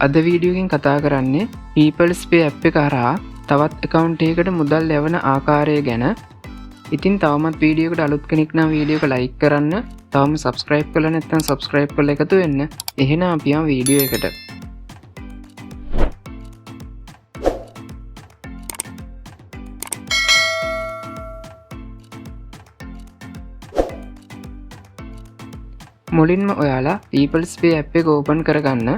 අද වීඩියෝ එකෙන් කතා කරන්නේ People's Pay app එක හරහා තවත් account එකකට මුදල් යවන ආකාරය ගැන. ඉතින් තවමත් වීඩියෝ එකට අලුත් කෙනෙක් නම් වීඩියෝ එක ලයික් කරන්න, තවම සබ්ස්ක්‍රයිබ් කරලා නැත්නම් සබ්ස්ක්‍රයිබ් කරලා එකතු වෙන්න. එහෙනම් අපි යමු වීඩියෝ එකට. මුලින්ම ඔයාලා People's Pay app එක ඕපන් කරගන්න.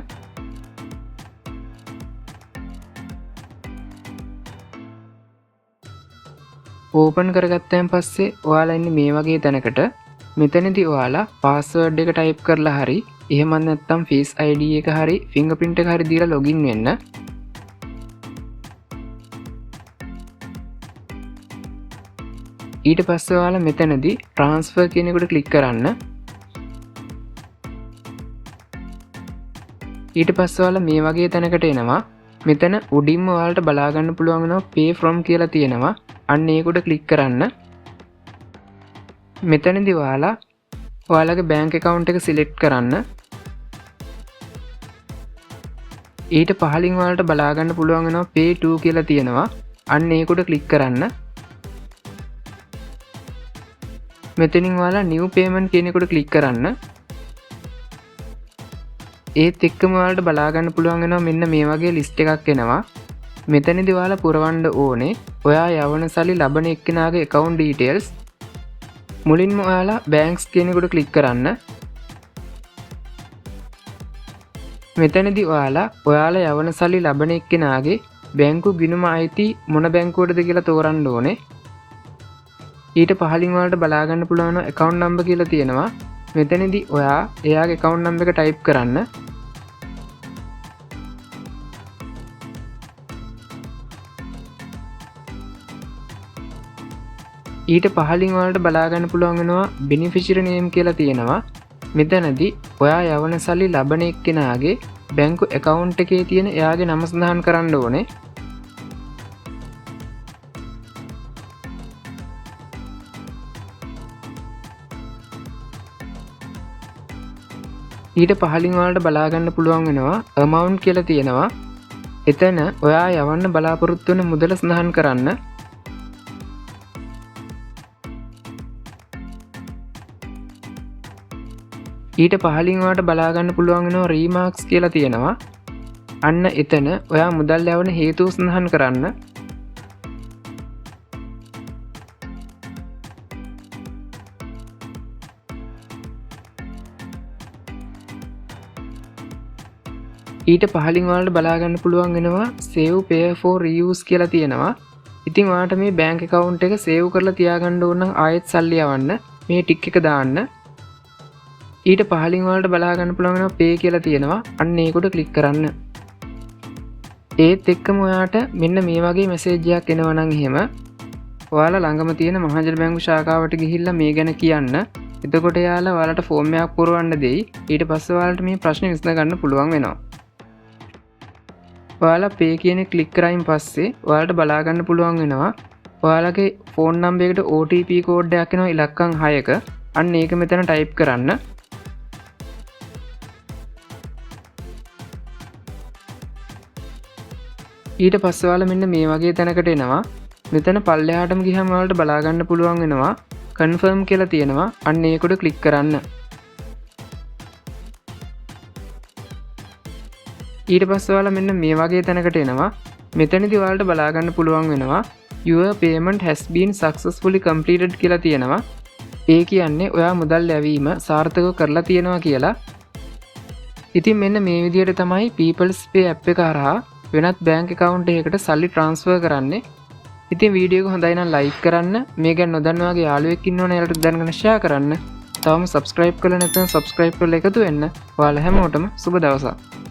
ඕපන් කරගත්තයන් පස්සේ ඔයාලා ඉන්නේ මේ වගේ තැනකට. මෙතනදී ඔයාලා පාස්වර්ඩ් එක ටයිප් කරලා හරි, එහෙමත් නැත්නම් Face ID එක හරි ෆින්ගර්ප්‍රින්ට් එක හරි දීලා ලොගින් වෙන්න. ඊට පස්සේ ඔයාලා මෙතනදී ට්‍රාන්ස්ෆර් කියන එකට ක්ලික් කරන්න. ඊට පස්සේ ඔයාලා මේ වගේ තැනකට එනවා. මෙතන උඩින්ම ඔයාලට බලා ගන්න පුළුවන් වෙනවා Pay from කියලා තියෙනවා. අන්න ඒකට ක්ලික් කරන්න. මෙතනදී ඔයාලා ඔයාලගේ බැංක් ඇකවුන්ට් එක සිලෙක්ට් කරන්න. ඊට පහලින් ඔයාලට බලා ගන්න පුළුවන් වෙනවා Pay to කියලා තියෙනවා. අන්න ඒකට ක්ලික් කරන්න. මෙතනින් ඔයාලා New Payment කියන එකට ක්ලික් කරන්න. ඒත් එක්කම ඔයාලට බලා ගන්න පුළුවන් වෙනවා මෙන්න මේ වගේ ලිස්ට් එකක් එනවා. මෙතනදී ඔයාලා පුරවන්න ඕනේ ඔයා යවන සල්ලි ලබන එක්කෙනාගේ account details. මුලින්ම ඔයාලා banks කියන එකට ක්ලික් කරන්න. මෙතනදී ඔයාලා ඔයාලා යවන සල්ලි ලබන එක්කෙනාගේ බැංකු ගිණුම අයිති මොන බැංකුවටද කියලා තෝරන්න ඕනේ. ඊට පහලින් ඔයාලට බලා ගන්න පුළුවන් account number කියලා තියෙනවා. මෙතනදී ඔයා එයාගේ account number එක ටයිප් කරන්න. ඊට පහලින් ඔයාලට බලා ගන්න පුළුවන් වෙනවා බෙනිෆිෂරි නේම් කියලා තියෙනවා. මෙතනදී ඔයා යවන සල්ලි ලබන එක්කෙනාගේ බැංකු ඇකවුන්ට් එකේ තියෙන එයාගේ නම සඳහන් කරන්න ඕනේ. ඊට පහලින් ඔයාලට බලා ගන්න පුළුවන් වෙනවා amount කියලා තියෙනවා. එතන ඔයා යවන්න බලාපොරොත්තු වෙන මුදල සඳහන් කරන්න. ඊට පහලින් ඔයාලට බලා ගන්න පුළුවන් වෙනවා රීමාක්ස් කියලා තියෙනවා. අන්න එතන ඔයා මුදල් යවන හේතුව සඳහන් කරන්න. ඊට පහලින් ඔයාලට බලා ගන්න පුළුවන් වෙනවා save pay for reuse කියලා තියෙනවා. ඉතින් ඔයාලට මේ බැංක් ඇකවුන්ට් එක සේව් කරලා තියාගන්න ඕන නම් ආයෙත් සල්ලි යවන්න මේ ටික් එක දාන්න. ඊට පහලින් ඔයාලට බලා ගන්න පුළුවන් වෙනවා pay කියලා තියෙනවා. අන්න ඒකට ක්ලික් කරන්න. ඒත් එක්කම ඔයාට මෙන්න මේ වගේ මැසේජ් එකක් එනවා නම් එහෙම ඔයාලා ළඟම තියෙන මහජන බැංකු ශාඛාවට ගිහිල්ලා මේ ගැන කියන්න. එතකොට එයාලා ඔයාලට ෆෝම් එකක් පුරවන්න දෙයි. ඊට පස්සේ ඔයාලට මේ ප්‍රශ්නේ විසඳ ගන්න පුළුවන් වෙනවා. ඔයාලා pay කියන එක ක්ලික් කරායින් පස්සේ ඔයාලට බලා ගන්න පුළුවන් වෙනවා ඔයාලගේ ෆෝන් නම්බර් එකට OTP code එකක් එනවා ඉලක්කම් 6ක. අන්න ඒක මෙතන ටයිප් කරන්න. ඊට පස්සේ ඔයාලා මෙන්න මේ වගේ තැනකට එනවා. මෙතන පල්ලෙහාටම ගියහම ඔයාලට බලා ගන්න පුළුවන් වෙනවා කන්ෆර්ම් කියලා තියෙනවා. අන්න ඒකට ක්ලික් කරන්න. ඊට පස්සේ ඔයාලා මෙන්න මේ වගේ තැනකට එනවා. මෙතනදී ඔයාලට බලා ගන්න පුළුවන් වෙනවා your payment has been successfully completed කියලා තියෙනවා. ඒ කියන්නේ ඔයා මුදල් යැවීම සාර්ථකව කරලා තියෙනවා කියලා. ඉතින් මෙන්න මේ විදිහට තමයි People's Pay app එක හරහා වෙනත් බැංක් ඇකවුන්ට් එකකට සල්ලි ට්‍රාන්ස්ෆර් කරන්නේ. ඉතින් වීඩියෝ එක හොඳයි නම් ලයික් කරන්න, මේ ගැන නොදන්න වගේ යාළුවෙක් ඉන්නවනම් එයාලට දැනගෙන ෂෙයා කරන්න. තවම සබ්ස්ක්‍රයිබ් කරලා නැත්නම් සබ්ස්ක්‍රයිබ් කරලා එකතු වෙන්න. ඔයාලා හැමෝටම සුබ දවසක්.